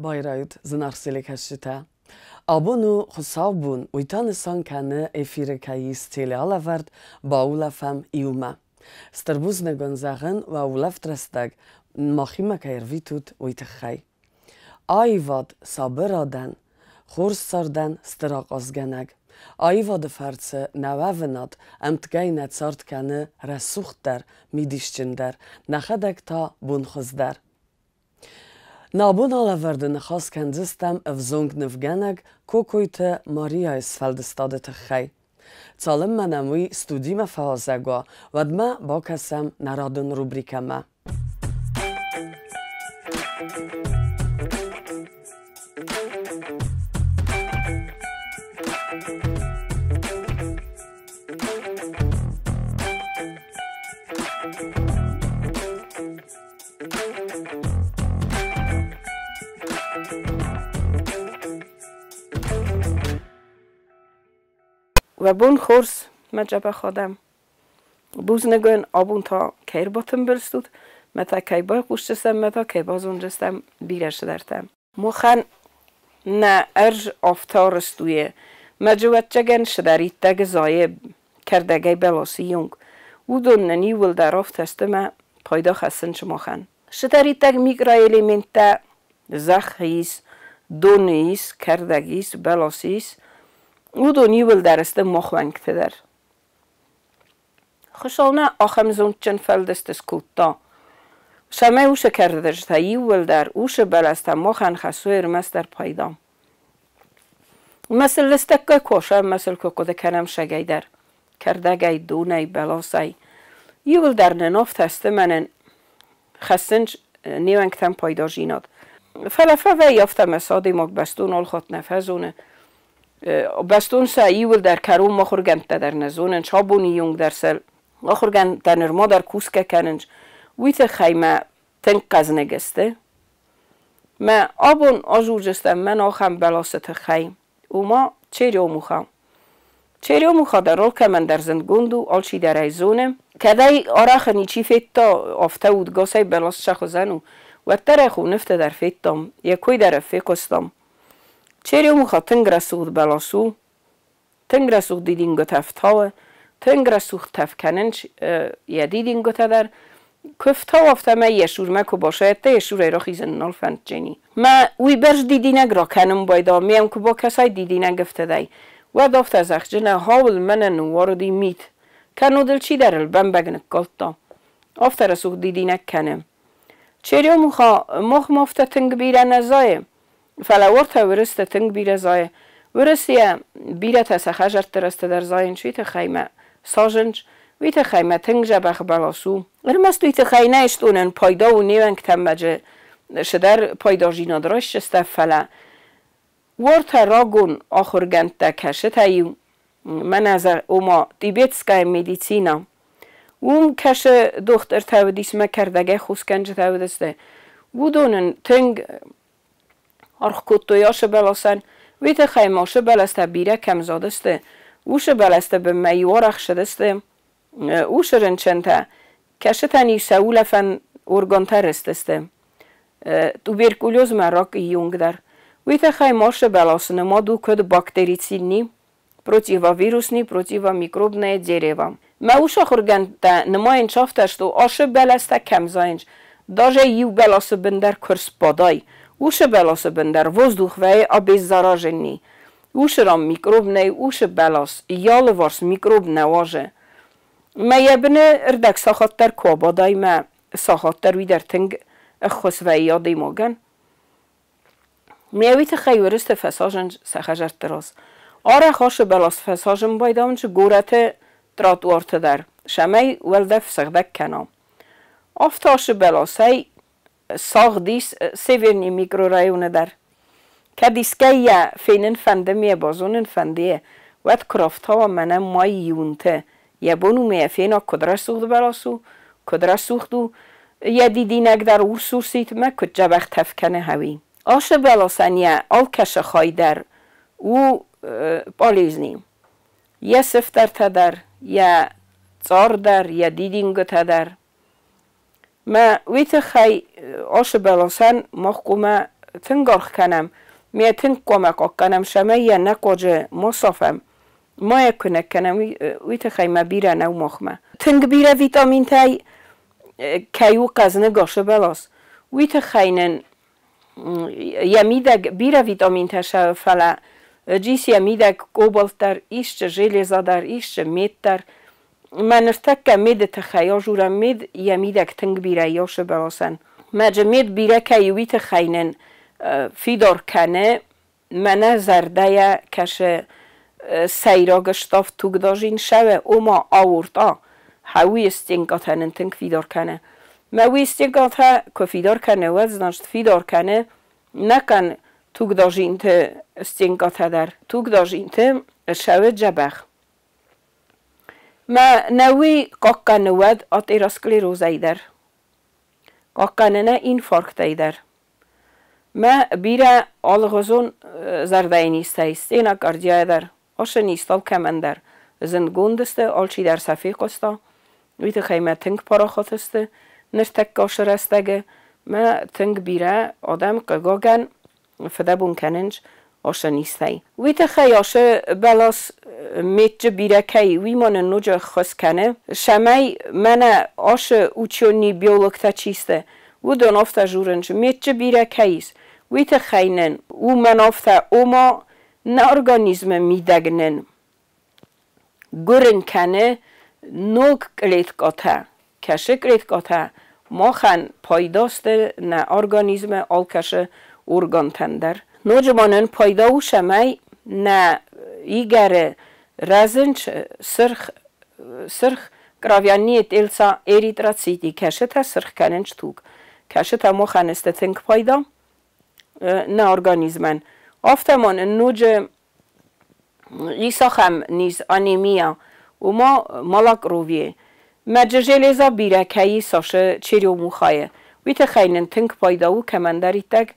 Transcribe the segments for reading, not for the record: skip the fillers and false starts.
Байрайут, зынаргъ телекӕсджытӕ! Абон у хуыцаубон, уый та нысан кӕны эфиры кӕй ис телеалӕвӕрд «Баулӕфӕм иумӕ». Стыр бузныг уын зӕгъын, уӕ улӕфт рӕстӕг махимӕ кӕй ӕрвитут, уый тыххӕй. Аивад сабырадӕн, хорз цардӕн стыр ахъазгӕнӕг. Аивады фӕрцы нӕ уӕвынад ӕмткӕй нӕ цард кӕны рӕсугъддӕр, мидисджындӕр, нӕхӕдӕг та бонхуыздӕр. Нӕ абон алӕвӕрды ныхас кӕндзыстӕм ӕвзонг нывгӕнӕг Кокойты Марияйы сфӕлдыстады тыххӕй. Цалынмӕ нӕм уый студимӕ фӕуазӕг уа, уӕдмӕ бакӕсӕм нӕ радон рубрикӕмӕ. Уӕ бон хорз, мӕ дзӕбӕх адӕм! Бузныг уын, абон та кӕй ӕрбатымбыл стут, мӕ та кӕй байхъусдзыстӕм, мӕ та кӕй базондзыстӕм бирӕ цыдӕртӕ. Махӕн нӕ ӕрдз афтӕ арӕзт у, мӕ ӕвӕццӕгӕн цыдӕриддӕр зайы кӕрдӕгӕй бӕласы онг, уыдон нын иууылдӕр афтӕ сты мӕ пайда хӕссынц махӕн. Цыдӕриддӕр микроэлементтӕ зӕххы ис, доны ис, кӕрдӕг ис, бӕлас ис, уыдон иууылдӕр сты мах уӕнгты дӕр. Хуыцау нӕ ахӕм зондджын фӕлдыст скодта, цӕмӕй уыцы кӕрдӕджытӕ иууылдӕр, уыцы бӕлӕстӕ махӕн хӕссой ӕрмӕстдӕр пайда. Мӕ сыл лыстӕггай кусӕм, мӕ сыл куы хъуыды кӕнӕм сагӕй дӕр, кӕрдӕгӕй, донӕй, бӕласӕй. Иууылдӕр нын афтӕ сты, мӕнӕн хӕссынц не уӕнгтӕн пайдадзинад. Фӕлӕ фӕвӕййы афтӕ, ӕмӕ сӕ адӕймаг бӕстон алхатт нӕ фӕзоны. Бӕстон сӕ иууылдӕр кӕронмӕ ахуыргӕндтӕ дӕр нӕ зонынц, абоны онг дӕр сӕ ахуыргӕндтӕ нырма дӕр кусгӕ кӕнынц. Уый тыххӕй мӕ тынг хъӕзныг сты. Мӕ абон азурдзыстӕм мӕн ахӕм бӕласы тыххӕй. Ома черемуха. Черемуха дӕр алкӕмӕн дӕр зындгонд у, алчидӕр ӕй зоны. Кӕд ӕй арӕх ничи федта, афтӕ удгасӕй бӕлас сӕ хуызӕн у, уӕддӕр ӕй хонывты дӕр федтам, йӕ кой дӕр фехъуыстам. Черемуха тынг рӕсугъд бӕлас у, тынг рӕсугъд дидингуытӕ ӕфтауы, тынг рӕсугъд тӕф кӕнынц йӕ дидингуытӕ дӕр. Куы ӕфтауы, афтӕмӕй йӕ сурмӕ куы басайдта, йӕ сурӕй рахизын нал фӕндджени. Мӕ уыйбӕрц дидинӕг ракӕнын байдаа, ме йӕм куы бакӕсай дидинӕг ӕфтыдӕй, уӕд афтӕ зӕгъдзынӕ, хауыл мӕнӕн ныууарыди мит, кӕннод ыл чидӕр ыл бӕмбӕг ныккалдта. Афтӕ рӕсугъд дидинӕг кӕны. Черемуха махмӕ афтӕ тынг бирӕ нӕ зайы, фӕлӕ уӕртӕ уырысты тынг бирӕ зайы. Уырысийӕ бирӕтӕ сӕ хӕдзӕртты рӕзты дӕр зайынц, уый тыххӕй мӕ сажынц, уый тыххӕй мӕ тынг дзӕбӕх бӕлас у. Ӕрмӕст уый тыххӕй нӕ стонӕн пайда у не уӕнгтӕм мӕджы цыдӕр пайдадзинад райсдзыстӕ, фӕлӕ уӕртӕ рагон ахуыргӕндтӕ кӕсытӕ-иу мӕнӕ ома тибетская медицина. Уым кӕсы дохтыртӕ уыдис мӕ кӕрдӕгӕй хосгӕнджытӕ уыдысты. Уыдон ын тынг аргъ кодтой ацы бӕласӕн. Уый тыххӕй ма уыцы бӕлӕстӕ бирӕ кӕм задысты, уыцы бӕлӕсты бынмӕ-иу арӕх цыдысты уыцы рынчынтӕ, кӕцытӕн-иу сӕ улӕфӕн органтӕ рыстысты. Туберкулезмӕ рак ионг дӕр. Уый тыххӕй ма уыцы бӕласы нымад у куыд бактерицидный, противовирусный, противомикробное дерево. Мӕ уыцы ахуыргӕндтӕ нымайынц афтӕ, что ацы бӕлӕстӕ кӕм зайынц, даже иу бӕласы бын дӕр куы рсбадай, уыцы бӕласы бын дӕр воздух вӕййы обеззараженный. Уыцы ран микроб нӕй, уыцы бӕлас йӕ алыварс микроб нӕ уадзы. Мӕ йӕ быны ӕрдӕг сахат дӕр куы абадай, мӕ сахат дӕр уый дӕр тынг ӕххуыс вӕййы адӕймагӕн. Ме уый тыххӕй уырысты фӕсажынц сӕ хӕдзӕртты раз. Арӕх ацы бӕлас фӕсажын байдауынц горӕты тротуарты дӕр, цӕмӕй уӕлдӕф сыгъдӕг кӕна. Афтӕ ацы бӕласӕй сагъд ис Северный микрорайоны дӕр. Кӕд искӕй йӕ фенын фӕнды ме базонын фӕнды, уӕд куы рафтауа мӕнӕ май июнты, йӕ бон у ме фена, куыд рӕсугъд бӕлас у, куыд рӕсугъд у, йӕ дидинӕг дӕр урс-урсид мӕ куыд дзӕбӕх тӕф кӕны хӕуи. Ацы бӕласӕн йӕ алкӕцы хай дӕр у полезный. Йӕ сыфтӕртӕ дӕр, йӕ цъар дӕр, йӕ дидингуытӕ дӕр. Мӕ уый тыххӕй ацы бӕласӕн мах хъуамӕ Тынг аргъ кӕнӕм, ме тынг хъуамӕ хъахъхъӕнӕм, цӕмӕй йӕ нӕ хъуаджы ма сафӕм, ма йӕ куынӕг кӕнӕм, уый тыххӕй мӕ бирӕ нӕу махмӕ. Тынг бирӕ витаминтӕй кӕй у хъӕзныг ашы бӕлас, уый тыххӕй нын йӕ мидӕг бирӕ витаминтӕ сӕ, фӕлӕ джис йӕ мидӕг кобальт дӕр, исчы железа дӕр, исчы мед дӕр. Мӕ ныртӕккӕ меды тыххӕй ажурӕм, мед йӕ мидӕг тынг бирӕ и ашы бӕласӕн. Мӕджы мед бирӕ кӕй у, уый тыххӕй нын фидар кӕны, мӕнӕ зӕрдӕйӕ кӕсы сӕйраг ставд тугдазин сӕвӕ, ома аорта, хӕуы стенкатӕ нын тынг фидар кӕны. Мӕ уый стенкатӕ куы фидар кӕны, уӕд, значит, фидар кӕны нӕхъӕн тугдазинты стенкатӕ дӕр. Тугдазинты сӕвы дзӕбӕх. Мӕ нӕ уый хъахъхъӕны уӕд атеросклерозӕй дӕр. Хъахъхъӕны нӕ инфарктӕй дӕр. Мӕ бирӕ алыгъуызон зӕрдӕйы низтӕй, стенокардияйӕ дӕр, ашы низтал кӕмӕн дӕр зындгонд сты, алчидӕр сӕ фехъуыста. Уый тыххӕй мӕ тынг парахат сты ныртӕккӕ ашы рӕстӕгы. Мӕ тынг бирӕ адӕм, хъыгагӕн, фыдӕбон кӕнынц ашы низтӕй. Уый тыххӕй ашы бӕлас метчы бирӕ кӕй, уый ма нын ноджы ӕххуыс кӕны, цӕмӕй мӕнӕ ашы ученый биологтӕ чи сты, уыдон афтӕ журынц, метчы бирӕ кӕй ис, уый тыххӕй нын уымӕн афтӕ, ома нӕ организмы мидӕг нын гуырын кӕны ног клеткатӕ, кӕсы клеткатӕ махӕн пайда сты нӕ организмы алкӕсы органтӕн дӕр. Ноджы ма нын пайда у, цӕмӕй нӕ игӕры рӕзынц сырх кровяные тельца эритроциты, кӕсытӕ сырх кӕнынц туг. Кӕсытӕ махӕн сты тынг пайда нӕ организмӕн. Афтӕ ма нын ноджы ис ахӕм низ анемия, ома малокровие. Мӕджы железа бирӕ кӕй ис ашы черемухайы, уый тыххӕй нын тынг пайда у, кӕмӕндӕриддӕр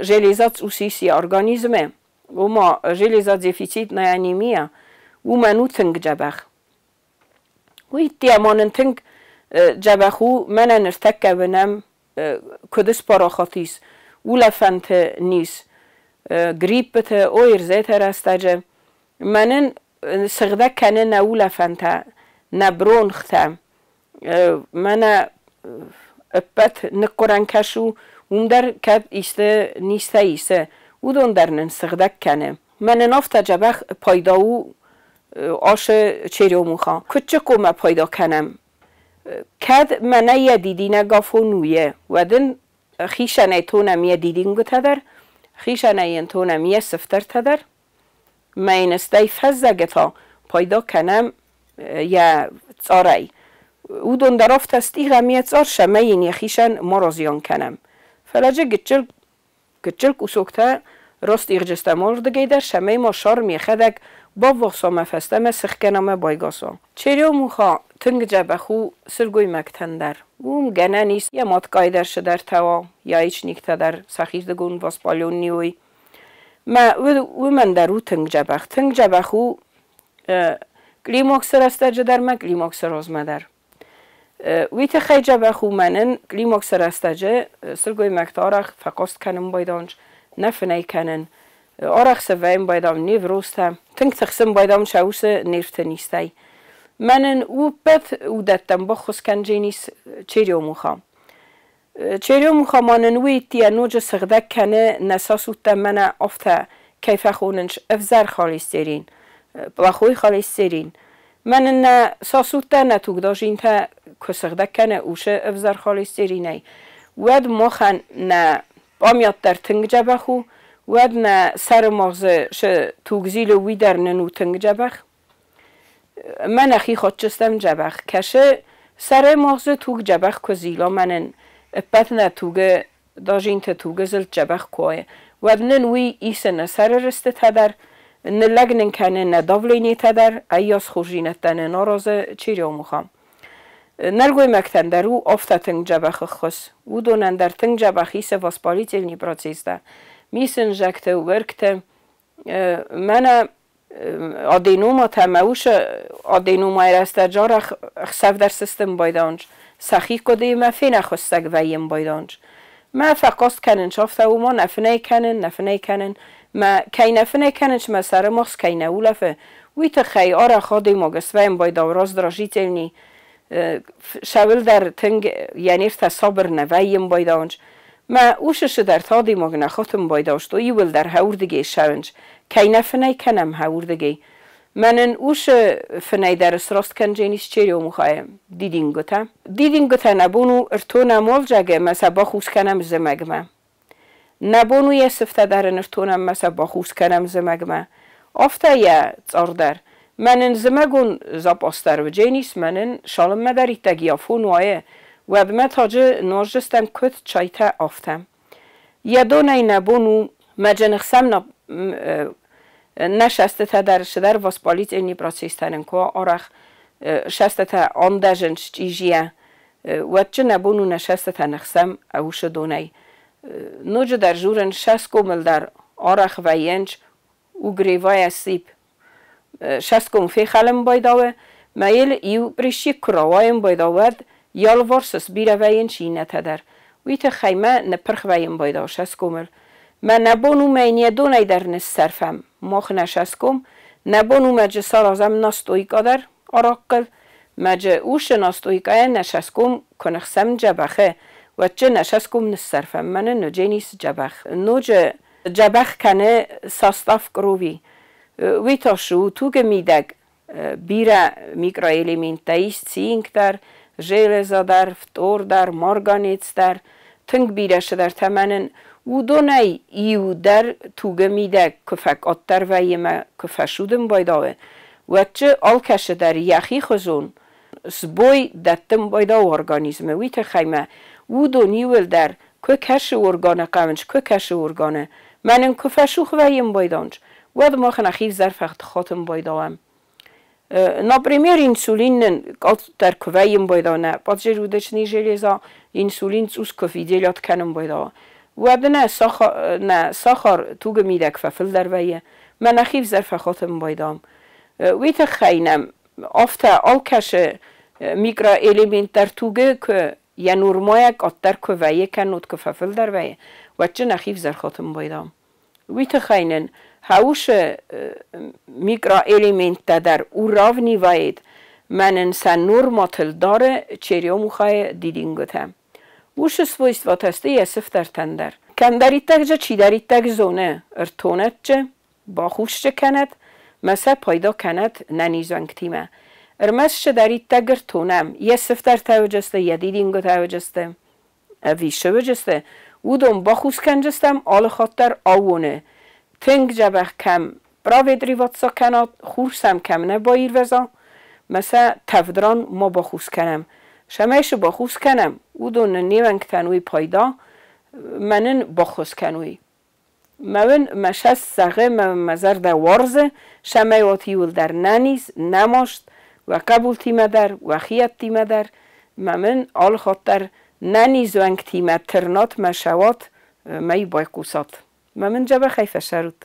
железа цъус ис йӕ организмы, ома железодефицитная анемия, уымӕн у тынг дзӕбӕх. Уый ма нын тынг дзӕбӕх у, мӕнӕ ныртӕккӕ уынӕм, куыд спарахат ис улӕфӕнты низ, гриппыты, ОРЗ-ты рӕстӕджы. Мӕнӕн сыгъдӕг кӕны нӕ улӕфӕнтӕ, нӕ бронхтӕ, мӕнӕ ӕппӕт ныхъхъуырӕн кӕс у, уым дӕр кӕд исты низтӕ ис, уыдон дӕр нын сыгъдӕг кӕны. Мӕнӕн афтӕ дзӕбӕх пайда у ашы черемуха. Куыд хъуамӕ пайда кӕнӕм? Кӕд мӕнӕ йӕ дидинӕг афон у, уӕд ын хицӕнӕй тонӕм йӕ дидингуытӕ дӕр, хицӕнӕй йын тонӕм йӕ сыфтӕртӕ дӕр. Мӕ йын стӕй фӕззӕгы та пайда кӕнӕм йӕ цъарӕй. Уыдон дӕр афтӕ стигъӕм йӕ цъар, цӕмӕй йын йӕхицӕн ма разиан кӕнӕм. Фӕлӕ джы гыццыл гыццыл кусоктӕ растигъджыстӕм алырдыгӕй дӕр, цӕмӕй ма шарм йӕхӕдӕг баввахс ӕмӕ фӕстӕмӕ сыхгӕна ӕмӕ байгас уа. Черемуха тынг дзӕбӕх у сылгоймӕгтӕн дӕр. Уым гӕнӕн ис йӕ маткайы дӕр цыдӕртӕ уа, яичниктӕ дӕр сӕхирдыгон воспаленный уой. Мӕ уымӕн дӕр у тынг дзӕбӕх. Тынг дзӕбӕх у климаксы рӕстӕджы дӕр мӕ климаксы размӕ дӕр. Уый тыххӕй дзӕбӕх у мӕнӕн климаксы рӕстӕджы сылгоймӕгтӕ арӕх фӕхъаст кӕнын байдайынц, нӕ фынӕй кӕнын. Арӕх сӕ вӕййын байдайын неврозтӕ, тынг тыхсын байдайын сӕ уыцы нервты низтӕй. Мӕнӕн ӕппӕт уыдӕттӕн баххуыс кӕндзӕнис черемуха. Черемуха ма нын уый йӕ ноджы сыгъдӕг кӕны нӕ сосудтӕ, мӕнӕ афтӕ кӕй фӕхонынц ӕвзӕр холестерин, плохой холестерин. Мӕнӕн нӕ сосудтӕ, нӕ тугдазинтӕ куы сыгъдӕг кӕны уыцы ӕвзӕр холестеринӕй, уӕд махӕн нӕ память дӕр тынг дзӕбӕх у, уӕд нӕ сӕры магъзы цы туг зилы, уый дӕр нын у тынг дзӕбӕх. Мӕнӕ хи хотчыстӕм дзӕбӕх. Кӕсы сӕры магъзы туг дзӕбӕх куы зила, мӕнӕн ӕппӕт нӕ тугы дазинты тугы зылд дзӕбӕх куы уа, уӕд нын уый исы нӕ сӕры рыстытӕ дӕр, ныллӕг нын кӕны нӕ давлениетӕ дӕр, ӕййас хорздзинӕдтӕ нын аразы черемуха. Нӕлгоймӕгтӕн дӕр у афтӕ тынг дзӕбӕх ӕххуыс. Уыдонӕн дӕр тынг дзӕбӕх исы воспалительный процесстӕ, мисынзӕгты, уӕргты. Мӕнӕ аденоматӕ мӕ уыцы аденомайы рӕстӕджы арӕх ӕхсӕв дӕр сыстын байдайынц. Сӕхи хъуыдыимӕ фенӕхуыссӕг вӕййын байдайынц. Мӕ фӕхъаст кӕнын афтӕ уымӕн нӕ фынӕй кӕнын, нӕ фынӕй кӕнын. Мӕ кӕй нӕ фынӕй кӕнын, мӕ сӕры магъз кӕй нӕ улӕфы, уый тыххӕй арӕх адӕймаг свӕййы байдау раздражительный, сӕуылдӕр тынг йӕ нервтӕ сабыр нӕ вӕййын байдауынц. Мӕ усы дӕр та адӕймаг нӕ хатын байдауст, иуылдӕр хӕуырдыгӕй ссӕуынц. Кӕй нӕ фынӕй кӕнӕм хӕуырдыгӕй. Мӕнӕн усы фынӕй дӕр сраст кӕндженис черемухайы дидингуытӕ. Дидингуытӕ нӕ бон у ӕртонӕм уалдзӕгы ӕмӕ сӕ бахус кӕнӕм зымӕгмӕ. Нӕ бон у йӕ сыфтӕ дӕр ын ӕртонӕм ӕмӕ сӕ бахус кӕнӕм зымӕгмӕ. Афтӕ йӕ цъар дӕр. Мӕнӕн зымӕгон запас дӕр уыдженис, мӕнӕн шалынмӕ дӕр иттӕг йафон уайы, уӕдмӕ таджы нуазджыстӕм куыд чайтӕ, афтӕ. Йӕ донӕй нӕ бон у мӕджыныхсӕм нӕ шӕстытӕ дӕр сыдӕр воспалительный процесстӕ нын куы арӕх шӕстытӕ андӕзынц чъизийӕ, уӕдчы нӕ бон у нӕ шӕстытӕ ныхсӕм ӕусы донӕй. Ноджыдӕр журын шӕскомыл дӕр арӕх вӕййынц угревая сыпь. Шӕском фехӕлын байдауы, мӕ йыл иу прыщик куы рауайын байдауӕд, йӕ алыварс сбирӕ вӕййынц иннӕтӕ дӕр. Уый тыххӕй мӕ ныппырх вӕййын байдау шӕскомыл. Мӕ нӕ бон у мӕ йын йӕ донӕй дӕр ныссӕрфӕм. Мах нӕ шӕском, нӕ бон у мӕджы саразӕм настойка дӕр арахъхъыл, мӕджы усы настойкӕйӕ нӕ шӕском куы ныхсӕм дзӕбӕхы, уӕдчы нӕ шӕском ныссӕрфӕм, мӕнӕ нодженис дзӕбӕх. Ноджы дзӕбӕх кӕны состав крови. Уый та шы у тугы мидӕг бирӕ микроэлементтӕ ис, цинк дӕр, железо дӕр, фтор дӕр, марганец дӕр, тынг бирӕ шыдӕртӕ мӕнӕн уыдонӕй иу дӕр тугы мидӕг куы фӕкъаддӕр вӕййы мӕ куы фӕсудын байдауы, уӕдчы алкӕсы дӕр йӕхи хуызон сбой дӕттын байдауы организмы. Уый тыххӕй мӕ уыдон иуылдӕр куы кӕсы органы хъӕуынц, куы кӕсы органы, мӕнӕн куы фӕсух вӕййын байдауынц, уӕд мах нӕхи взӕр фӕхтхатын байдауӕм. Например, инсулин нын къаддӕр куы вӕййын байдауы, нӕ поджелудочный железа инсулин цъус куы выделять кӕнын байдауы, уӕд нӕ сахар тугы мидӕг фӕфылдӕр вӕййы, мӕ нӕхи взӕр фӕхатын байдауӕм. Уый тыххӕй нӕм афтӕ алкӕсы микроэлемент дӕр тугы куы йӕ нормӕйӕ къаддӕр куы вӕййы, кӕннод куы фӕфылдӕр вӕййы, уӕдчы нӕхи взӕр хатын байдауӕм. Уый тыххӕй нын хӕусы микроэлементтӕ дӕр уравнивает, мӕнӕн сӕ норматыл дары черемухайы дидингуытӕ. Уышы свойствотӕ сты йӕ сыфтӕртӕн дӕр. Кӕмдӕриддӕр дзы чидӕриддӕр зоны, ӕртонӕдджы, бахусджы кӕнӕд, мӕ сӕ пайда кӕнӕд нӕнизуӕнгтимӕ. Ӕрмӕст чидӕриддӕр ӕртонӕм, йӕ сыфтӕртӕ уыджысты, йӕ дидингуытӕ уыджысты, ӕви шы уыджысты, уыдон бахус кӕнджыстӕм алы хатт дӕр аууоны. Тынг дзӕбӕх кӕм проветриваться кӕнат, хур сӕм кӕм нӕ баирвӕза, мӕ сӕ тӕвдран ма бахус кӕнӕм. Шӕмӕй шы бахус кӕнӕм, уыдон нын не уӕнгтӕн уый пайда, мӕ нын баххуыс кӕнуй. Мӕ уын мӕ шӕст зӕгъы, мӕ мӕ зӕрдӕ уарзы, шӕмӕй уат иуылдӕр нӕниз, нӕмаст, уӕ хъӕбултимӕ дӕр, уӕ хиӕдтимӕ дӕр, мӕ мын алы хатт дӕр нӕниз уӕнгтимӕ тырнат мӕ шӕуат, мӕй байхъусат. Мӕ мын дзӕбӕхӕй фӕсӕрут.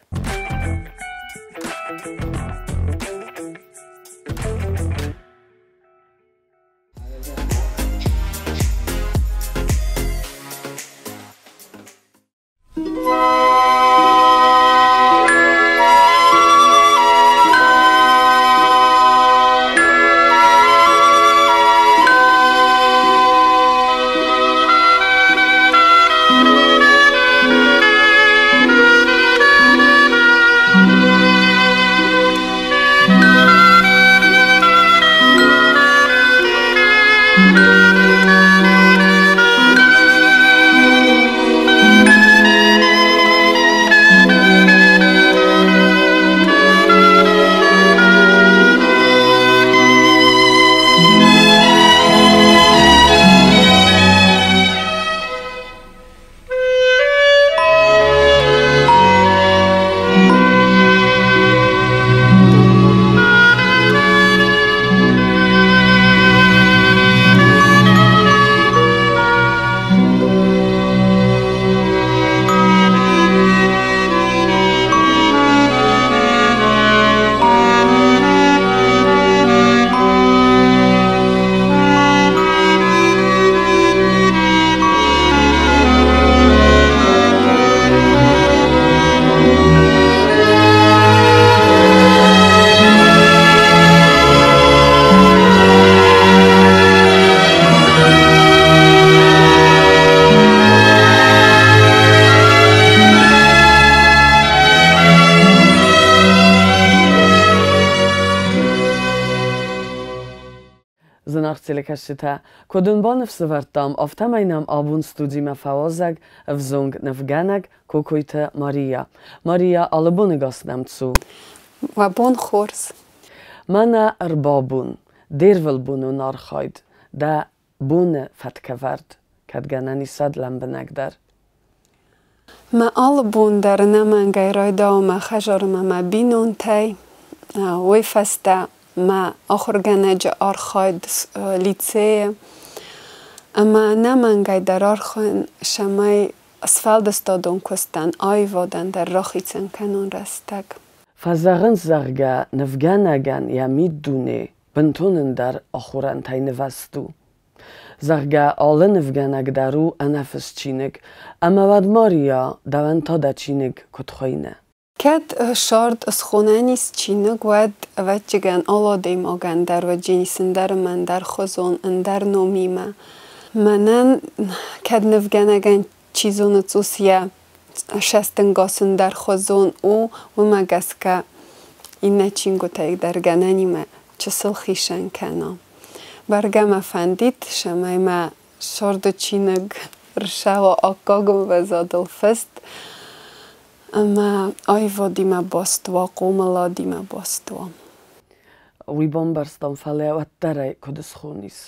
Зынаргъ телекӕсджытӕ, куыд уын баныфс ӕвӕрдтам, афтӕмӕй нӕм абон студимӕ фӕуазӕг ӕвзонг нывгӕнӕг Кокойты Мария. Мария, алы боныгас нӕм цу. Уӕ бон хорз. Мӕнӕ ӕрбабон, де рвылбонон архайд, дӕ боны фӕткӕвӕрд, кӕд гӕнӕн ис уӕд лӕмбынӕгдӕр. Мӕ алы бон дӕр ӕнӕмӕнгӕй райдауы мӕ хӕдзармӕ мӕ бинонтӕй. Уый фӕстӕ мӕ ахуыргӕнӕджы архайд лицейы. Ӕмӕ ӕнӕмӕнгӕй дӕр архайын, цӕмӕй сфӕлдыстадон куыстӕн, аивадӕн дӕр рахицӕн кӕнон рӕстӕг. Фӕзӕгъынц, зӕгъгӕ, нывгӕнӕгӕн йӕ миддуне бынтон ӕндӕр ахорӕнтӕй нывӕзт у. Зӕгъгӕ, алы нывгӕнӕг дӕр у ӕнӕфыст чиныг, ӕмӕ уӕд Мария, дӕуӕн та дӕ чиныг куыд хуыйны? Кӕд сӕрд схонӕн ис чиныг, уӕд, ӕвӕццӕгӕн, алы адӕймагӕн дӕр уӕд ӕндӕр ӕмӕ ӕндӕрхуызон, ӕндӕр номимӕ. Мӕнӕн кӕд нывгӕнӕгӕн чи зоны цъус йӕ цӕстӕнгас ӕндӕрхуызон у, уымӕ гӕсгӕ иннӕ чингуытӕй дӕр гӕнӕнимӕ чысыл хицӕн кӕна. Бӕргӕ мӕ фӕндид, цӕмӕй мӕ сӕрды чиныг рцӕуа аккаг ӕмвӕзадыл фыст ӕмӕ аивадимӕ баст уа, хъомыладимӕ баст уа. Уый бамбӕрстам, фӕлӕ уӕддӕр ӕй куыд схонис?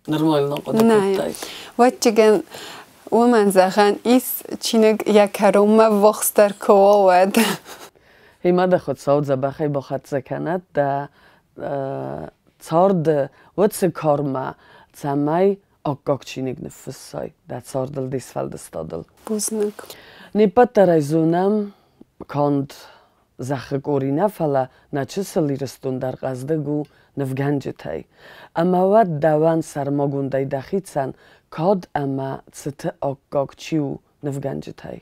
Нормально хъуыды кодтай? Ӕвӕццӕгӕн, уымӕн зӕгъӕн ис, чиныг йӕ кӕронмӕ ввахсдӕр куы уа, уӕд. Гъемӕ дӕ Хуыцау дзӕбӕхӕй бахӕццӕ кӕнӕд дӕ царды уыцы кармӕ, цӕмӕй аккаг чиныг ныффыссай дӕ цардыл, де сфӕлдыстадыл. Бузныг. Не ппӕт дӕр ӕй зонӕм, канд зӕххы къори нӕ, фӕлӕ нӕ чысыл Ирыстон дӕр хъӕздыг у нывгӕнджытӕй. Ӕмӕ уӕд дӕуӕн сӕрмагондӕй дӕхицӕн кад ӕмӕ цыты аккаг чи у нывгӕнджытӕй?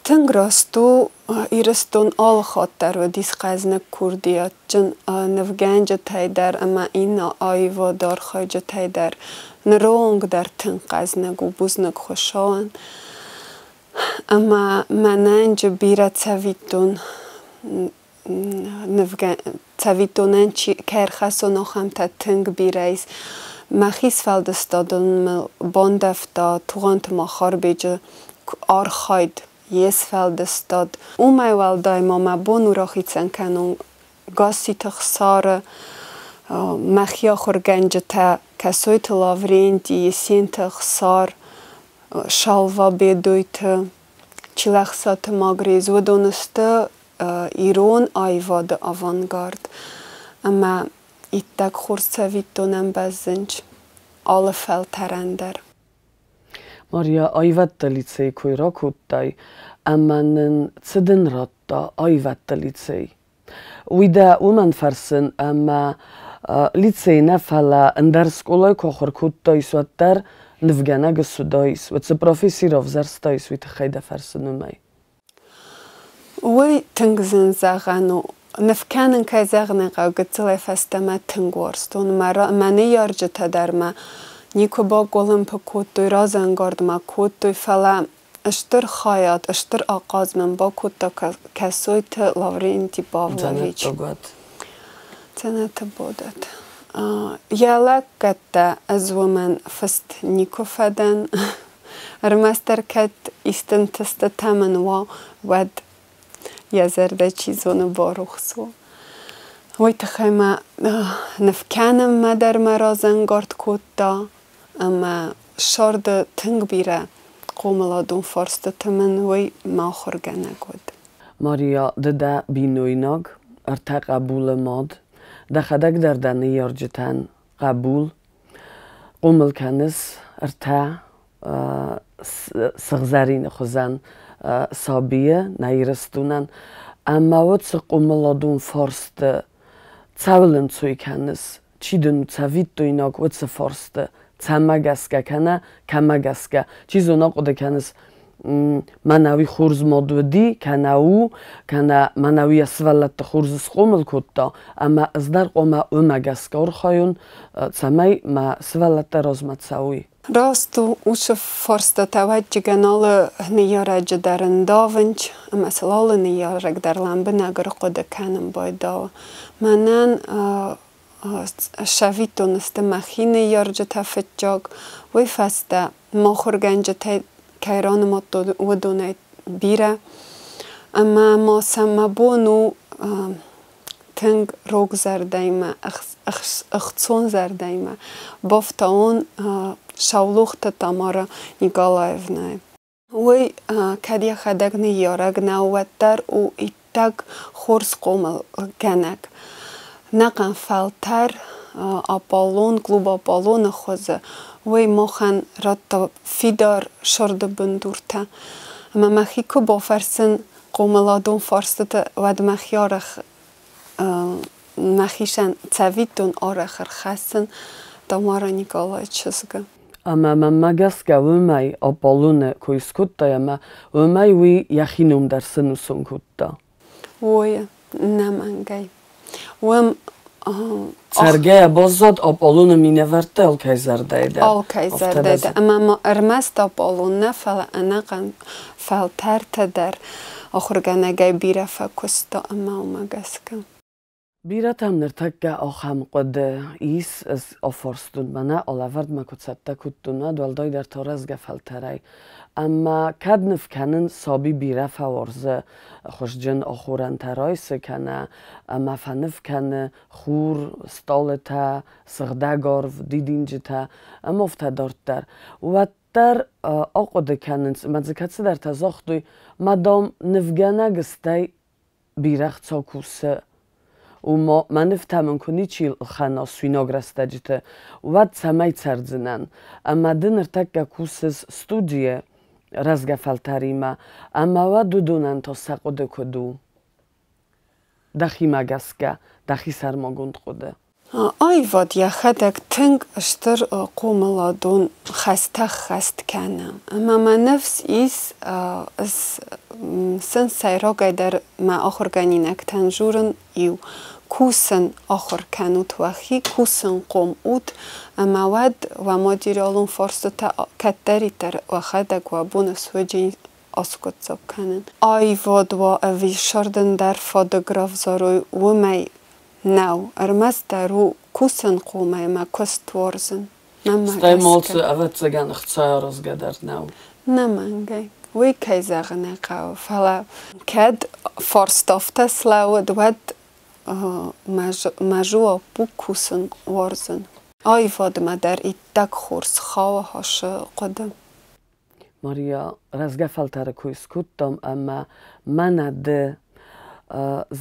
Тынг раст у, Ирыстон алы хатт дӕр уыдис хъӕзныг курдиатджын нывгӕнджытӕй дӕр ӕмӕ иннӕ аивады архайджытӕй дӕр. Ныры онг дӕр тынг хъӕзныг у, бузныг Хуыцауӕн. Ӕмӕ мӕнӕн бирӕ цӕвиттон цӕвиттонӕн чи кӕй ӕрхӕссон, ахӕмтӕ тынг бирӕ ис. Мӕхи сфӕлдыстадон мыл бандӕвта Тугъанты Махарбеджы архайд, йе сфӕлдыстад. Уымӕй уӕлдай ма мӕ бон у рахицӕн кӕнон Гасситы Хсары, мӕхи ахуыргӕнджытӕ Кӕсойты Лавренти, Есенты Хсар, Шалва Бедойты, Чилӕхсаты Магрез. Уыдон сты ирон аивады авангард ӕмӕ иттӕг хорз цӕвиттонӕн бӕззынц алы фӕлтӕрӕн дӕр. Мария, аивӕдты лицей куы ракодтай, ӕмӕ нын цы дын радта аивӕдты лицей? Уый дӕ уымӕн фӕрсын, ӕмӕ лицей нӕ, фӕлӕ ӕндӕр скъолайы куы ахуыр кодтаис, уӕддӕр нывгӕнӕг суыдаис, уӕд цы професси равзӕрстаис, уый тыххӕй дӕ фӕрсын уымӕй. Уый тынг зын зӕгъӕн у. Ныв кӕнын, кӕй зӕгъын ӕй хъӕуы, гыццылӕй фӕстӕмӕ тынг уарзтон. Мӕ ныййарджытӕ дӕр мӕ никуы бакъуылымпы кодтой, разӕнгард мӕ кодтой, фӕлӕ стыр хайад, стыр ахъаз мын бакодта Кӕсойты Лаврентий Павлович. Дзӕнӕты бадӕт. Йӕ лӕггӕдтӕ ӕз уымӕн фыст никуы фӕдӕн. Ӕрмӕстдӕр кӕд исты ӕнтыстытӕ мын уа, уӕд йӕ зӕрдӕ чи зоны барухс у. Уый тыххӕй мӕ ныв кӕнынмӕ дӕр мӕ разӕнгард кодта ӕмӕ сӕрды тынг бирӕ хъомыладон фарстыты мын уый мӕ ахуыргӕнӕг уыд. Мария, ды дӕ бинойнаг, ӕртӕ хъӕбулы мад. Дӕхӕдӕг дӕр дӕ ныййарджытӕн хъӕбул. Хъомыл кӕныс ӕртӕ сыгъзӕрины хуызӕн сабийы нӕ Ирыстонӕн. Ӕмӕ уыцы хъомыладон фарсты цӕуыл ӕнцой кӕныс? Чи дын у цӕвиттойнаг уыцы фарсты? Цӕмӕ гӕсгӕ кӕнӕ кӕмӕ гӕсгӕ? Чи зоны, ахъуыды кӕныс, мӕнӕ уый хорз мад уыди, кӕнӕ у, кӕнӕ мӕнӕ уый йӕ сывӕллӕтты хорз схъомыл кодта, ӕмӕ ӕз дӕр хъуамӕ уымӕ гӕсгӕ архайон, цӕмӕй мӕ сывӕллӕттӕ размӕ цӕуой. Раст у, уыцы фарстатӕ ӕвӕццӕгӕн алы ныййарӕджы дӕр ӕндавынц, ӕмӕ сыл алы ныййарӕг дӕр лӕмбынӕг ӕрхъуыды кӕнын байдауы. Мӕнӕн цӕвиттон сты мӕхи ныййарджытӕ фыццаг, уый фӕстӕ мӕ ахуыргӕнджытӕй кӕй ранымадтон, уыдонӕй бирӕ. Ӕмӕ ма сӕ мӕ бон у тынг рог зӕрдӕимӕ, ӕхцон зӕрдӕимӕ бафтауон Саулохты Тамара Николаевнӕйы. Уый кӕд йӕхӕдӕг ныййарӕг нӕу, уӕддӕр у иттӕг хорз хъомылгӕнӕг. Нӕхъӕн фӕлтӕр Аполлон, клуб Аполлоны хуызы уый махӕн радта фидар сырды бындуртӕ. Ӕмӕ мӕхи куы бафӕрсын хъомыладон фарстыты, уӕд мӕхи арӕх мӕхицӕн цӕвиттон арӕх ӕрхӕссын Тамара Николайы чызгы. Ӕмӕ мӕнмӕ гӕсгӕ уымӕй Аполлоны кой скодтай ӕмӕ уымӕй уый йӕхи ном дӕр сӕнусон кодта. Ой, нӕмӕнгӕй. Уым Цӕргӕйӕ баззад Аполлоны минӕвӕрттӕ алкӕй зӕрдӕйы дӕр. Алкӕй зӕрдӕйы дӕр. Ӕмӕ ма ӕрмӕст Аполлон нӕ, фӕлӕ ӕнӕхъӕн фӕлтӕртӕ дӕр ахуыргӕнӕгӕй бирӕ фӕкуыста ӕмӕ уымӕ гӕсгӕ. Бирӕтӕм ныртӕккӕ ахӕм хъуыды ис, ӕз афарстон мӕнӕ алӕвӕрдмӕ куы цӕттӕ кодтон, уӕд уӕлдайдӕр та рӕзгӕ фӕлтӕрӕй. Ӕмӕ кӕд ныв кӕнын саби бирӕ фӕуарзы хуызджын ахорӕнтӕ райсы кӕнӕ ӕмӕ фӕныв кӕны хур, стъалытӕ, сыгъдӕг арв, дидинджытӕ ӕмӕ афтӕ дарддӕр. Уӕддӕр ахъуыды кӕнынц, ӕмӕ дзы кӕцыдӕртӕ загътой, мадам, нывгӕнӕг стӕй бирӕ хца кусы. Уымӕ мӕ нывтӕ мын куы ничи лхӕна суинаг рӕстӕджыты, уӕд цӕмӕй цӕрдзынӕн? Ӕмӕ ды ныртӕккӕ кусыс студийы рӕзгӕ фӕлтӕримӕ, ӕмӕ уӕд уыдонӕн та сӕ хъуыды куыд у? Дӕхимӕ гӕсгӕ, дӕхи сӕрмагонд хъуыды. Аивад йӕхӕдӕг тынг стыр хъомыладон хӕстӕ ххӕст кӕны. Ӕмӕ мӕ ныфс ис, ӕз сын сӕйрагӕйдӕр мӕ ахуыргӕнинӕгтӕн дзурын иу: кусын ахуыр кӕнут уӕхи, кусынхъом ут, ӕмӕ уӕд уӕ материалон фарстытӕ кӕддӕриддӕр уӕхӕдӕг уӕ бон суыдзӕн аскъуыддзаг кӕнын. Аивад уа ӕви сырдындӕр фадыг равзарой, уымӕй нӕу, ӕрмӕстдӕр у кусынхъом ӕмӕ куыст уарзын. Стӕй малцы, ӕвӕццӕгӕн, ӕхца аразгӕ дӕр нӕу. Нӕмӕнгӕй. Уый кӕй зӕгъын ӕй хъӕуы, фӕлӕ кӕд фарст афтӕ слӕууыд, уӕд мӕ жуапп у кусын уарзын. Аивадмӕ дӕр иттӕг хорз хауы ацы хъуыды. Мария, рӕзгӕ фӕлтӕры кой скодтам ӕмӕ мӕнӕ ды,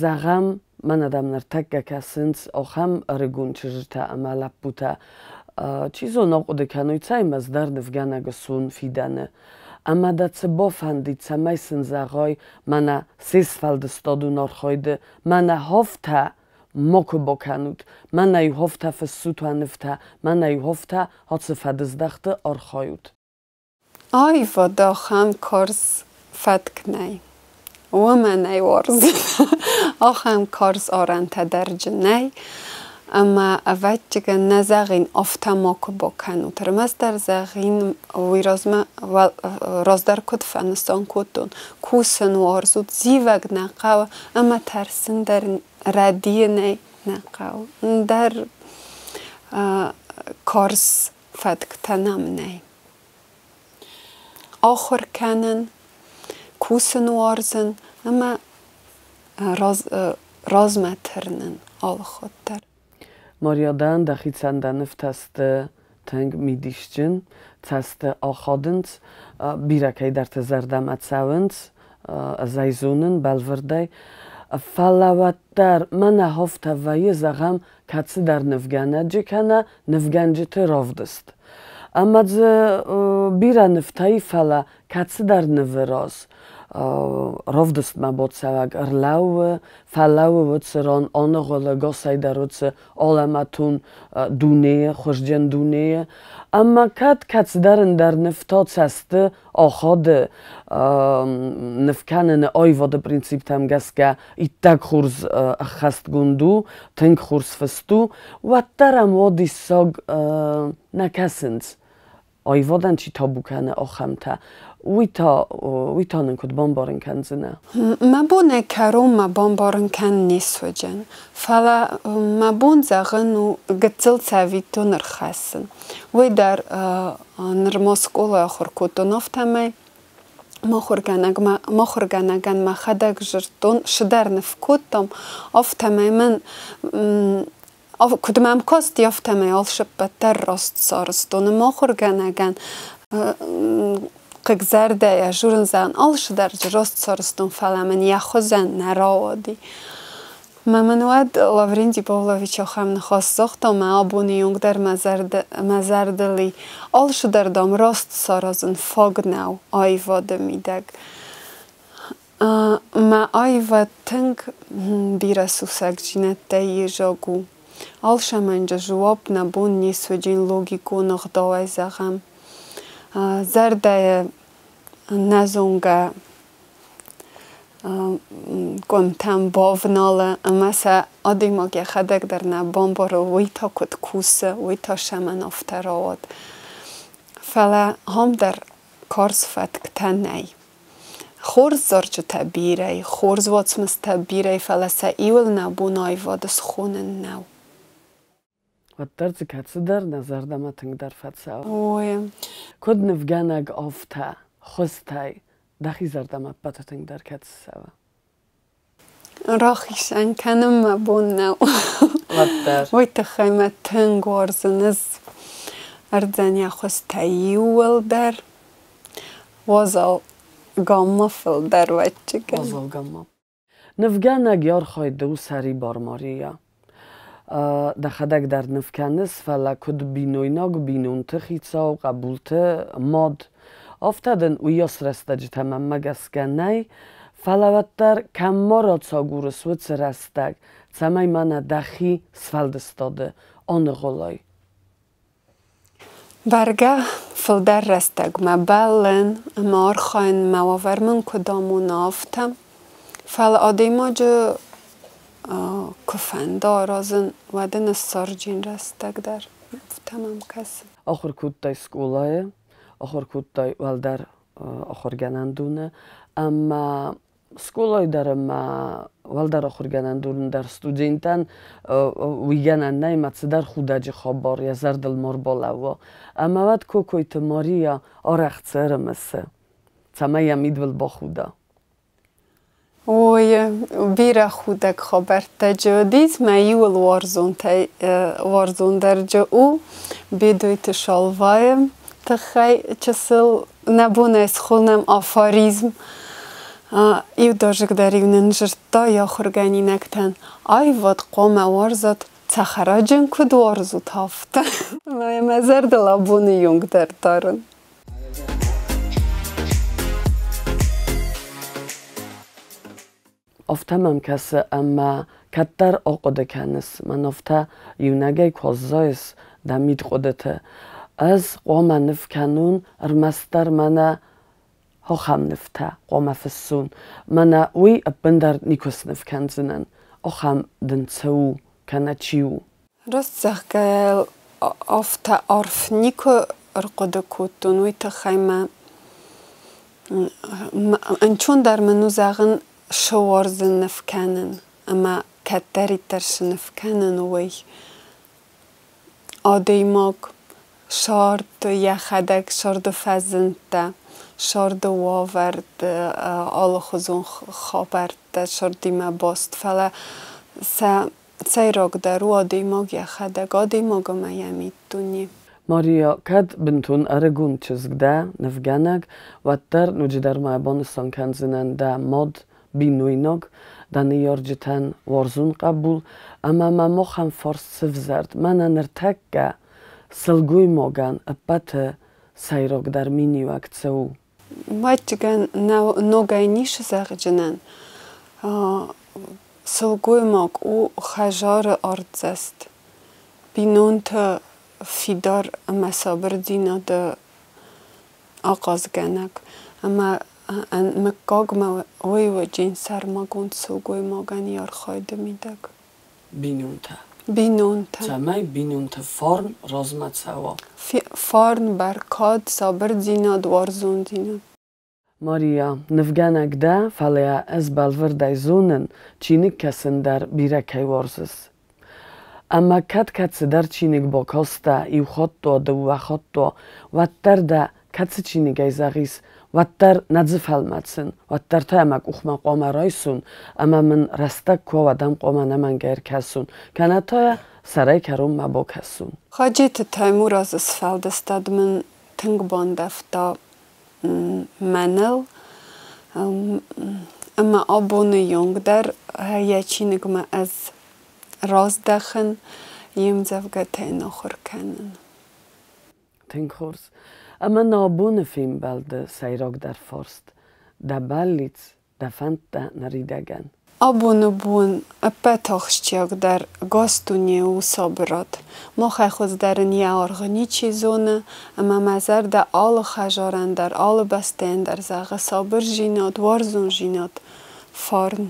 зӕгъӕм, мӕнӕ дӕм ныртӕккӕ кӕсынц ахӕм ӕрыгон чызджытӕ ӕмӕ лӕппутӕ, чи зоны, ахъуыды кӕной, цӕй ӕз дӕр нывгӕнӕг суон фидӕны. Ӕмӕ дӕ цы бафӕндид, цӕмӕй сын зӕгъай, мӕнӕ се сфӕлдыстадон архайды, мӕнӕ афтӕ макуы бакӕнут, мӕнӕ-иу афтӕ фыссут уӕ нывтӕ, мӕнӕ-иу афтӕ ацы фӕдыздӕхты архайут. Аивад ахӕм карз фӕтк нӕй. Уымӕн ӕй уарзын. Ахӕм карз арӕнтӕ дӕр джы нӕй. Ӕмӕ, ӕвӕццӕгӕн, нӕ зӕгъин, афтӕ макуы бакӕнут. Ӕрмӕстдӕр зӕгъин, уый размӕ раздӕр куыд фӕнысан кодтон, кусын уарзут, зивӕг нӕ хъӕуы ӕмӕ тӕрсын дӕр рӕдийынӕй нӕ хъӕуы. Ӕндӕр карз фӕтктӕ нӕм нӕй. Ахуыр кӕнын, кусын уарзын ӕмӕ размӕ тырнын алыхатт дӕр. Мария, дӕн дӕхицӕн дӕ нывтӕ сты тынг мидисджын, цӕсты ахадынц, бирӕ кӕйдӕрты зӕрдӕмӕ цӕуынц, ӕз ӕй зонын бӕлвырдӕй. Фӕлӕ уӕддӕр мӕнӕ афтӕ вӕййы, зӕгъӕм, кӕцыдӕр нывгӕнӕджы кӕнӕ нывгӕнджыты равдыст. Ӕмӕ дзы бирӕ нывтӕ и, фӕлӕ кӕцыдӕр нывы раз равдыстмӕ бацӕуӕг ӕрлӕууы, фӕлӕууы уыцы ран, аныгъуылы гасӕй дӕр уыцы алӕмӕтон дунейы, хуызджын дунейы. Ӕмӕ кӕд кӕцыдӕр ӕндӕр нывтӕ цӕсты ахады ныв кӕныны аивады принциптӕм гӕсгӕ иттӕг хорз ӕххӕстгонд у, тынг хорз фыст у, уӕддӕр ӕм уадиссаг нӕ кӕсынц. Аивадӕн чи табу кӕны, ахӕмтӕ. Уый та, уый та нын куыд бамбарын кӕндзынӕ? Мӕ бон ӕй кӕронмӕ бамбарын кӕнын не суыдзӕн, фӕлӕ мӕ бон зӕгъын у гыццыл цӕвиттон ӕрхӕссын. Уый дӕр нырма скъолайы ахуыр кодтон, афтӕмӕй мӕ ахуыргӕнӕгӕн мӕхӕдӕг дзырдтон, цыдӕр ныв кодтам, афтӕмӕй мын куыд мӕм касти, афтӕмӕй алцыппӕт дӕр раст сарӕзтон. Ӕмӕ ахуыргӕнӕгӕн хъыгзӕрдӕйӕ дзурын зӕгъын, алцыдӕр дзы раст сарӕзтон, фӕлӕ мын йӕ хуызӕн нӕ рауади. Мӕ мын уӕд Лаврентий Павлович ахӕм ныхас загъта, мӕ абоны онг дӕр мӕ зӕрдыл и: алцыдӕр, дам, раст саразын фаг нӕу аивады мидӕг. Мӕ аивад тынг бирӕ сусӕгдзинӕдтӕй йедзаг у. Алцӕмӕн дзы дзуапп нӕ бон не суыдзӕн логикон ӕгъдауӕй зӕгъӕм. Зӕрдӕйы нӕзонгӕ къуымтӕм бавналы ӕмӕ сӕ адӕймаг йӕхӕдӕг дӕр нӕ бамбары, уый та куыд кусы, уый та цӕмӕн афтӕ рауад. Фӕлӕ ам дӕр карз фӕтктӕ нӕй. Хорз зарджытӕ бирӕ и, хорз уацмыстӕ бирӕ и, фӕлӕ сӕ иуыл нӕ бон аивады схонын нӕу. Уӕддӕр дзы кӕцыдӕр нӕ зӕрдӕмӕ тынгдӕр фӕцӕуы. Ой. Куыд нывгӕнӕг, афтӕ хуызтӕй дӕхи зӕрдӕмӕ ӕппӕты тынгдӕр кӕцы цӕуы? Рахицӕн кӕнын мӕ бон нӕу. Уӕддӕр. Уый тыххӕй мӕ тынг уарзын ӕз ӕрдзӕн йӕ хуызтӕ иууылдӕр. Уазал гамма фылдӕр вӕччыгӕн. Уазал гамма. Нывгӕнӕг йӕ архайды у сӕрибар Мария. Дӕхӕдӕг дӕр ныв кӕныс, фӕлӕ куыд бинойнаг, бинонты хицау, хъӕбулты мад, афтӕ дын уыйас рӕстӕджытӕ мӕнмӕ гӕсгӕ нӕй, фӕлӕ уӕддӕр кӕм ма рацагурыс уыцы рӕстӕг, цӕмӕй мӕнӕ дӕхи сфӕлдыстады аныгъуылай? Бӕргӕ, фылдӕр рӕстӕгмӕ бӕллын ӕмӕ архайын мӕ уавӕр мын куыд амона, афтӕ. Фӕлӕ адӕймаджы куы фӕнда аразын, уӕд ын ссарджын рӕстӕг дӕр. Афтӕ мӕм кӕсы. Ахуыр кодтай скъолайы, ахуыр кодтай уӕлдӕр ахуыргӕнӕндоны ӕмӕ скъолайы дӕр ӕмӕ уӕлдӕр ахуыргӕнӕндоны дӕр студентӕн уый гӕнӕн нӕй, ӕмӕ цыдӕр худӕджы хабар йӕ зӕрдыл ма рбалӕууа. Ӕмӕ уӕд Кокойты Мария арӕх цы ӕрымысы, цӕмӕй йӕ мидбыл бахуда? Ой, бирӕ худӕг хабӕрттӕ джы уыдис, мӕ иуыл уарзонтӕй уарзондӕр джы у Бедойты Шалвайы тыххӕй чысыл нӕ бонӕй схонӕм афоризм. Иудазыг дӕр-иу нын дзырдта йӕ ахуыргӕнинӕгтӕн: аивад хъуамӕ уарзат, цӕхӕраджын куыд уарзут, афтӕ. Мӕ мӕ зӕрдыл абоны онг дӕр дарын. Афтӕ мӕм кӕсы, ӕмӕ кӕддӕр ахъуыды кӕныс, мӕн афтӕ иунӕгӕй куы аззайыс дӕ мидхъуыдыты. Ӕз хъуамӕ ныв кӕнон ӕрмӕстдӕр мӕнӕ ахӕм нывтӕ хъуамӕ фыссон. Мӕнӕ уый ӕппындӕр никуы сныв кӕндзынӕн. Ахӕм дын цы у, кӕнӕ чи у? Раст зӕгъгӕйӕ, афтӕ арф никуы ӕрхъуыды кодтон, уый тыххӕй мӕ ӕнцондӕр мын у зӕгъын, цы уарзын ныв кӕнын ӕмӕ кӕддӕриддӕр цы ныв кӕнын, уый. Адӕймаг сӕрды йӕхӕдӕг сӕрды фӕзындтӕ, сӕрды уавӕрты алыхуызон хабӕрттӕ сӕрдимӕ баст, фӕлӕ сӕ сӕйрагдӕр у адӕймаг йӕхӕдӕг, адӕймаг ӕмӕ йӕ миддуне. Мария, кӕд бынтон ӕрыгон чызг дӕ, нывгӕнӕг, уӕддӕр ноджыдӕр ма банысан кӕндзынӕн дӕ мад, бинойнаг, дӕ ныййарджытӕн уарзон хъӕбул, ӕмӕ мӕм ахӕм фарст сывзӕрд: мӕнӕ ныртӕккӕ сылгоймагӕн ӕппӕты сӕйрагдӕр миниуӕг цы у? Мадджыгӕн ногӕй ницы зӕгъджынӕн. Сылгоймаг у хӕдзары артдзӕст, бинонты фидар ӕмӕ сабырдзинады ахъазгӕнӕг. Ӕмӕ мыггагмӕ уый уыди сӕрмагонд сылгоймагӕн йӕ архайды мидӕг. Бинонтӕ. Бинонтӕ. Цӕмӕй бинонты фарн размӕ цӕуа. Фарн, бӕркад, сабырдзинад, уарзондзинад. Мария, нывгӕнӕг дӕ, фӕлӕ йӕ ӕз бӕлвырдӕй зонын, чиныг кӕсын дӕр бирӕ кӕй уарзыс. Ӕмӕ кӕд кӕцыдӕр чиныг бакастӕ иу хатт уа, дыууӕ хатт уа, уӕддӕр дӕ кӕцы чиныгӕй зӕгъис, уӕддӕр нӕ дзы фӕлмӕцын, уӕддӕр та мӕ къухмӕ хъуамӕ райсон ӕмӕ мын рӕстӕг куы уа, уӕд ӕм хъуамӕ ӕнӕмӕнгӕй ӕркӕсон, кӕнӕ та йӕ сӕрӕй кӕронмӕ бакӕсон. Хаджиты Таймуразы сфӕлдыстад мын тынг бандӕвта мӕныл, ӕмӕ абоны онг дӕр йӕ чиныгмӕ ӕз раздӕхын, йе мдзӕвгӕтӕ йын ахуыр кӕнын. Тынг хорз. Ӕмӕ нӕ абоны фембӕлды сӕйрагдӕр фарст дӕ бӕллиц, дӕ фӕндтӕ ныридӕгӕн. Абоны бон ӕппӕт ахсджиагдӕр гас дуне у сабырад. Махӕй хуыздӕр ын йӕ аргъ ничи зоны, ӕмӕ мӕ зӕрдӕ алы хӕдзарӕн дӕр, алы бӕстӕйӕн дӕр зӕгъы сабырдзинад, уарзондзинад, фарн.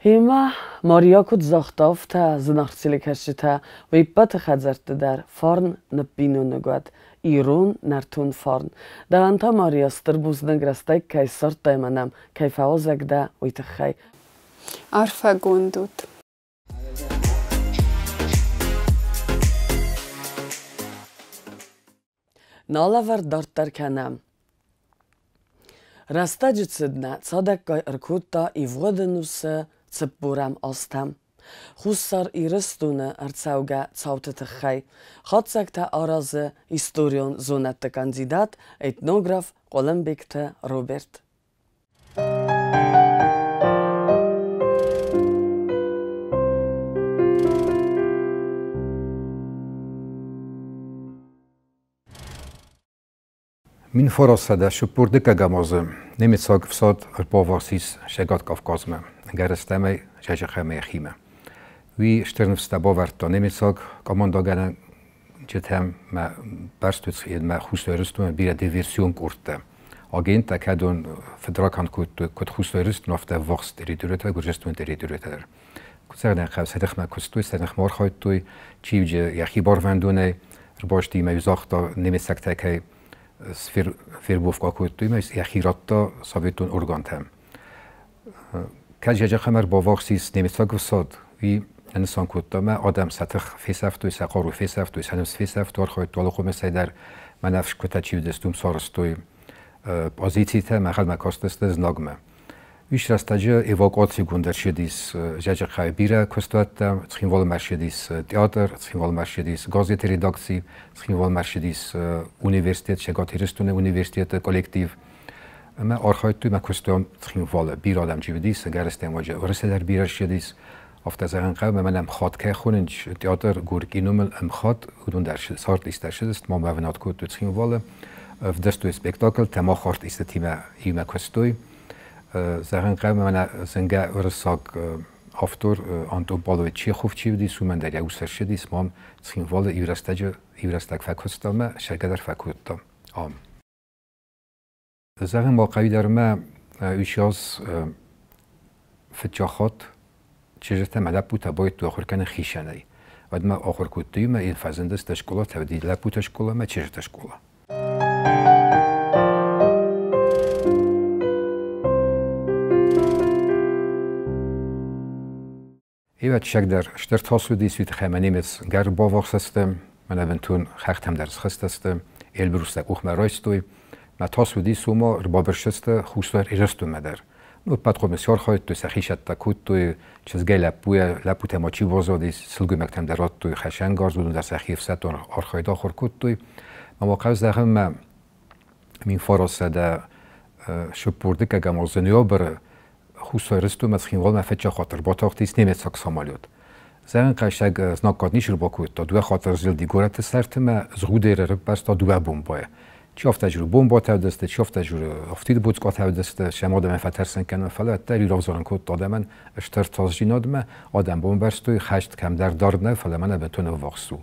Гъемӕ, Мария куыд загъта, афтӕ зынаргъ телекӕсджытӕ, уе ппӕты хӕдзӕртты дӕр фарн ныббиноныг уӕд, ирон нӕртон фарн. Дӕуӕн та, Мария, стыр бузныг рӕстӕг кӕй ссардтай ӕмӕ нӕм кӕй фӕуазӕг дӕ, уый тыххӕй. Арфӕгонд ут. Нӕ лӕвӕрд дарддӕр кӕнӕм. Рӕстӕджы цыд нӕ цадӕггай ӕркодта ивгъуыд ӕнусы цыппорӕм азтӕм. Хуссар Ирыстоны ӕрцӕугӕ цауты тыххӕй хатдзӕгтӕ аразы историон зонӕдты кандидат, этнограф Хъуылымбегты Роберт. 1942 азы немыцаг ӕфсад ӕрбаввахс ис Цӕгат Кавказмӕ, ӕгӕрыстӕмӕй Зӕджыхъӕмӕ йӕхимӕ. Уый стыр ныфстӕ бавӕрдта немыцаг командӕгӕнджытӕм мӕ бӕрстуыцъедмӕ Хуссар Ирыстоны бирӕ диверсион къордтӕ. Агенттӕ кӕдон фыдракӕнд кодтой куыд Хуссар Ирыстон, афтӕ ӕввахс территоритӕ, Гуырдзыстоны территоритӕ дӕр. Куыд зӕгъӕн, сӕ ныхмӕ куыстой, сӕ ныхмӕ архайдтой, чиуджы йӕхи барвӕндонӕй ӕрбастимӕ загъта немыцӕгтӕ кӕй свербовка кодтой ӕмӕ йӕхи радта советон органтӕм. Кӕд Зӕджыхъӕм ӕрбаввахс ис немыцаг ӕфсад, уый нысан кодта ӕмӕ адӕм сӕ тых фесӕфтой, сӕ хъару фесӕфтой, сӕ ныфс фесӕфтой, архайдтой алыхуымӕсӕй дӕр. Мӕнӕ ӕфсгуытӕ чи уыдысты, уым сарӕзтой позицитӕ, мӕхӕдмӕ кастысты знагмӕ. Уый рӕстӕджы эвакуацигонд ӕрцыдис Зӕджыхъӕуы бирӕ куыстуӕттӕ, Цхинвалмӕ ӕрцыдис театр, Цхинвалмӕ ӕрцыдис газеты редакци, Цхинвалмӕ ӕрцыдис университет, Цӕгат Ирыстоны университеты коллектив. Ӕмӕ архайдтой мӕ куыстуат Цхинвалы. Бирӕ адӕм чи уыдис, ӕгӕрыстӕм уӕджы Уырысы дӕр бирӕ ссыдис. Афтӕ зӕгъын хъӕуы, ӕмӕ мӕнӕ ӕмхатт кӕй хонынц театр Горький номыл ӕмхатт, уыдон дӕр цардист ӕрцыдысты, ма мӕ кодтой Цхинвалы. Ӕвдыстой спектакльтӕ, мах артисттимӕ иумӕ куыстой. Зӕгъын хъӕуы, мӕнӕ зынгӕ уырыссаг автор Антон Павлович Чехов чи уыдис, уымӕн дӕр йӕ ус ӕрцыдис, мам Цхинвалы иу рӕстӕджы иу рӕстӕг фӕкуыста ӕмӕ сӕргӕ дӕр фӕкодта ам. Зӕгъын ма хъӕуы дӕр мӕ уыйас фыццаг хатт чызджытӕ мӕ лӕппутӕ байдыдтой ахуыр кӕнын хицӕнӕй. Уӕдмӕ ахуыр кодтой ӕмӕ йын фӕзындысты скъолатӕ, уыди лӕппуты скъола ӕмӕ чызджыты скъола. Ӕвӕццӕгдӕр стыр тас уыдис, уый тыххӕй мӕ немыц гӕр баввахс сты, мӕнӕ бынтон хӕхтӕм дӕр схызтысты, Эльбрустӕ къухмӕ райстой. Мӕ тас уыдис, уымӕ ӕрбабырсысты Хуссар Ирыстонмӕ дӕр. Ну, ӕппӕт хъомыс архайдтой, сӕхи цӕттӕ кодтой, чызгӕй лӕппуйӕ, лӕппутӕ ма чи баззадис, сылгоймӕгтӕм дӕр радтой хӕцӕнгарз, уыдон дӕр сӕхи ӕфсӕддон архайд ахуыр кодтой. Ӕмӕ хъӕу зӕгъынмӕ 1942 азы ноябры Хуссар Ирыстонмӕ Цхинвалмӕ фыццаг хатт ӕрбатахтис немыцаг самолет. Зӕгъын хъӕстаг знаггад ничи ӕрбакодта, дыууӕ хатты ӕрзылди горӕты сӕрты ӕмӕ Згъудеры ӕрӕппӕрста дыууӕ бомбӕйы. Чи афтӕ дзуры бомбӕтӕ уыдысты, чи афтӕ дзуры афтид боцкъатӕ уыдысты, сӕм адӕмӕн фӕтӕрсын кӕнын, фӕлӕ уӕддӕр иу равзарын кодта адӕмӕн стыр тасдзинадмӕ, адӕм бамбӕрстой, хӕст кӕмдӕр дард нӕ, фӕлӕ мӕнӕ бынтон ӕввахс у.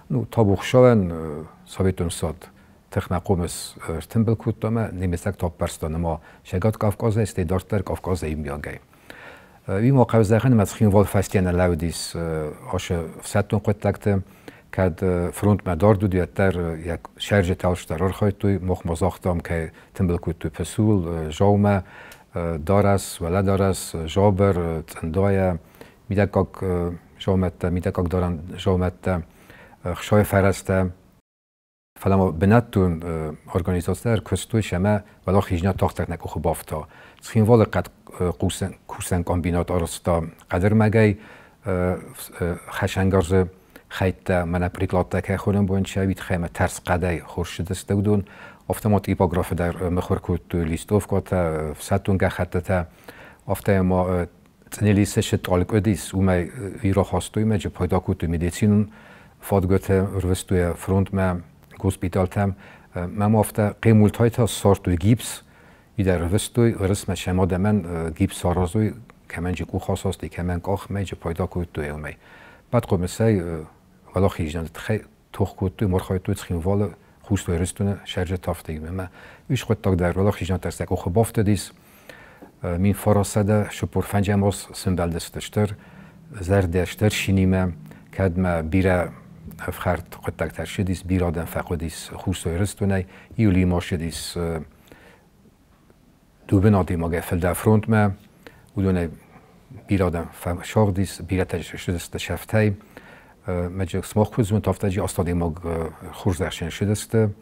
Ну, табу Хуыцауӕн, Советон Цӕд тыхмӕ хъомыс ӕртымбыл кодта ӕмӕ немыцаг таппӕрста нымӕ Цӕгат Кавказӕй, стӕй дарддӕр Кавказӕй иумиагӕй. Уый ма хъӕуы зӕгъын, ӕмӕ Цхинвал фӕстейӕ нӕ лӕууыдис ацы ӕфсӕддон хъуыддӕгты, кӕд фронтмӕ дард уыд, уӕддӕр йӕ сӕрджытӕ алчидӕр архайдтой, мах ма загътам, кӕй тымбыл кодтой пысул, заумӕ, дарӕс, уӕлӕдарӕс, жабыр, цъындайӕ, мидӕггаг заумӕттӕ, мидӕггаг дарӕн заумӕттӕ, хсайы фӕрӕзтӕ. Фӕлӕ ма бынӕттон организацитӕ ӕркуыстой ӕмӕ уӕлахиз нӕ тагъддӕр нӕ къухы бафта. Цхинвалы хъӕд кусӕн комбинат арӕзта хъӕдырмӕгӕй хӕсӕнгарзы хӕйттӕ, мӕнӕ прикладтӕ кӕй хонӕм бонча, уый тыххӕй ӕмӕ тӕрс хъӕдӕй хорз цыдысты уыдон. Афтӕ ма типографы дӕр мыхуыр кодтой листовкӕтӕ, ӕфсӕддон гӕххӕттытӕ. Афтӕ ма Цънелисы стъалкъуыдис, уымӕй ирохастой ӕмӕ пайда кодтой медицинон фадгуытӕ, ӕрвыстой фронтмӕ, госпиталтӕм. Мӕм афтӕ хъемултӕй та ссардтой гипс, идӕр ӕрвыстой, ӕрысмӕ сӕм адӕмӕн гипс саразой, кӕмӕн джи къух асасти, кӕмӕн къах, мӕ джи пайда кодтой уымӕй. Бадхъомысӕй уӕлахиздзинады тыххӕй тох кодтой, архайдтой Цхинвалы, Хуссар Ирыстоны сӕрджытӕфтимӕ. Ӕмӕ уый скъуыддаг дӕр уӕлахиздзинад дӕр сӕ къухы бафтыдис. 1945 аз сӕмбӕлдысты стыр зӕрдӕ, стыр шинимӕ, кӕд ма бирӕ ӕфхӕрд хъуыддӕгтӕ ссыдис, бирӕ адӕм фӕхъуыдис Хуссар Ирыстонӕй, июлы ма ссыдис дыууын адӕймагӕй фылдӕр фронтмӕ, уыдонӕй бирӕ адӕм фӕсагъдис, бирӕтӕ ссыдысты сӕфтӕй. Мӕджы сымах куыд зонут, афтӕ аст адӕймаг хорзӕхджын ссыдысты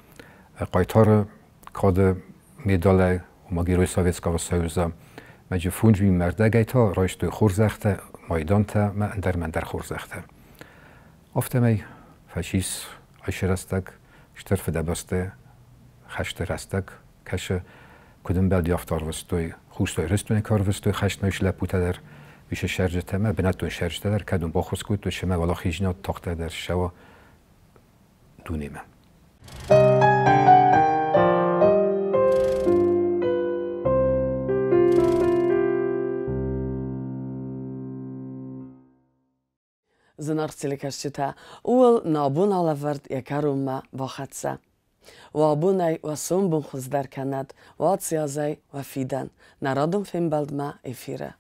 хъайтары кады медалӕй, ома Герой Советского Союза. Мӕджы фондз мин мӕрдӕгӕй та райстой хорзӕхтӕ, майдантӕ мӕ ӕндӕр ӕндӕр хорзӕхтӕ. Афтӕмӕй фӕцис ацы рӕстӕг, стыр Фыдӕбӕсты хӕсты рӕстӕг, кӕсы, куыд ӕмбӕлди, афтӕ арвыстой Хуссар Ирыстоны куы арвыстой хӕстмӕ лӕппутӕ дӕр, уый сӕрджытӕ ӕмӕ бынӕттон сӕрджытӕ дӕр, кӕд уын баххуыс кодтой, семӕ уӕлахиздзинад тагъддӕр дӕр ссӕуа дунемӕ. Зынаргъ телекӕсджытӕ, ууыл нӕ абон алӕвӕрд йӕ кӕронмӕ бахӕццӕ. Уӕ абонӕй уӕ сомбон хуыздӕр кӕнӕд, уӕ аци азӕй уӕ фидӕн. Нӕ радон фембӕлдмӕ эфиры.